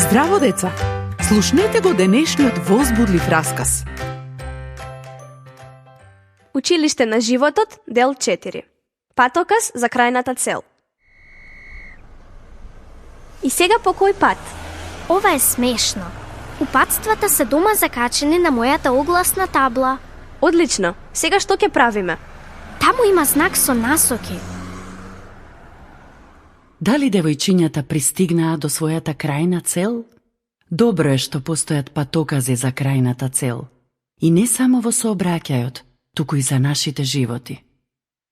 Здраво, деца! Слушнете го денешниот возбудлив расказ. Училиште на животот, дел 4. Патоказ за крајната цел. И сега по кој пат? Ова е смешно. Упатствата се дома закачени на мојата огласна табла. Одлично. Сега што ќе правиме? Таму има знак со насоки. Дали девојчињата пристигнаа до својата крајна цел? Добро е што постојат патокази за крајната цел. И не само во сообраќајот, туку и за нашите животи.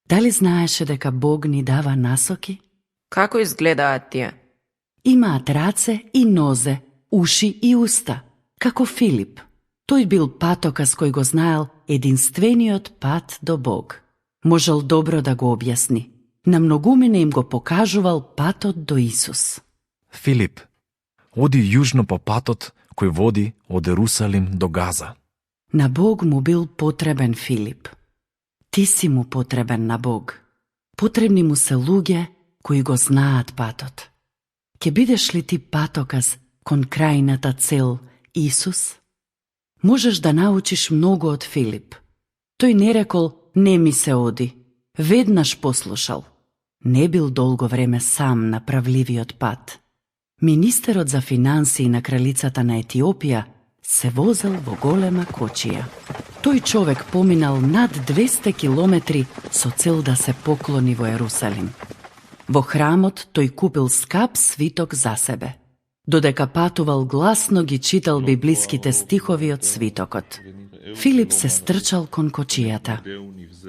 Дали знаеше дека Бог ни дава насоки? Како изгледаат тие? Имаат раце и нозе, уши и уста, како Филип. Тој бил патоказ кој го знаел единствениот пат до Бог. Можел добро да го објасни. На многумина им го покажувал патот до Исус. Филип, оди јужно по патот кој води од Ерусалим до Газа. На Бог му бил потребен Филип. Ти си му потребен на Бог. Потребни му се луѓе кои го знаат патот. Ке бидеш ли ти патоказ кон крајната цел Исус? Можеш да научиш многу од Филип. Тој не рекол, не ми се оди. Веднаш послушал. Не бил долго време сам на правливиот пат. Министерот за финансии на кралицата на Етиопија се возел во голема кочија. Тој човек поминал над 200 километри со цел да се поклони во Ерусалим. Во храмот тој купил скап свиток за себе. Додека патувал, гласно ги читал библиските стихови од свитокот. Филип се стрчал кон кочијата.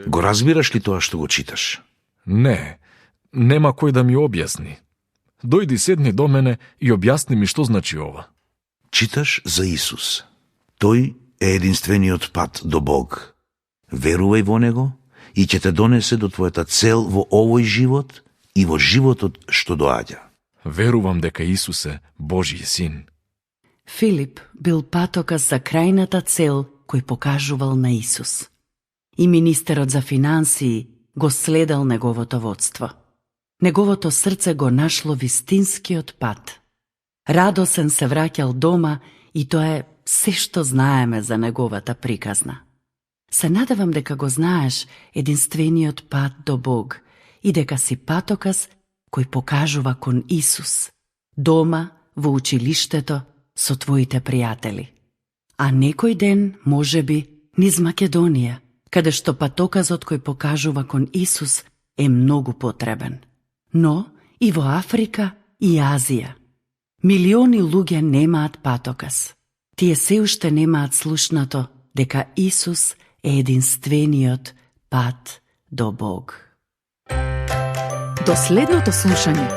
Го разбираш ли тоа што го читаш? Не, нема кој да ми објасни. Дојди седни до мене и објасни ми што значи ова. Читаш за Исус. Тој е единствениот пат до Бог. Верувај во Него и ќе те донесе до твојата цел во овој живот и во животот што доаѓа. Верувам дека Исус е Божји син. Филип бил патоказ за крајната цел кој покажувал на Исус. И министерот за финансии го следел неговото водство. Неговото срце го нашло вистинскиот пат. Радосен се враќал дома и тоа е се што знаеме за неговата приказна. Се надевам дека го знаеш единствениот пат до Бог и дека си патоказ кој покажува кон Исус, дома, во училиштето, со твоите пријатели. А некој ден, можеби, низ Македонија, каде што патоказот кој покажува кон Исус е многу потребен. Но и во Африка и Азија. Милиони луѓе немаат патоказ. Тие се уште немаат слушнато дека Исус е единствениот пат до Бог. До следното слушање.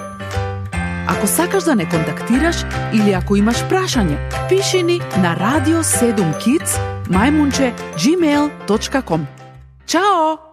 Ако сакаш да не контактираш или ако имаш прашање, пиши ни на radio7kids@gmail.com. Чао!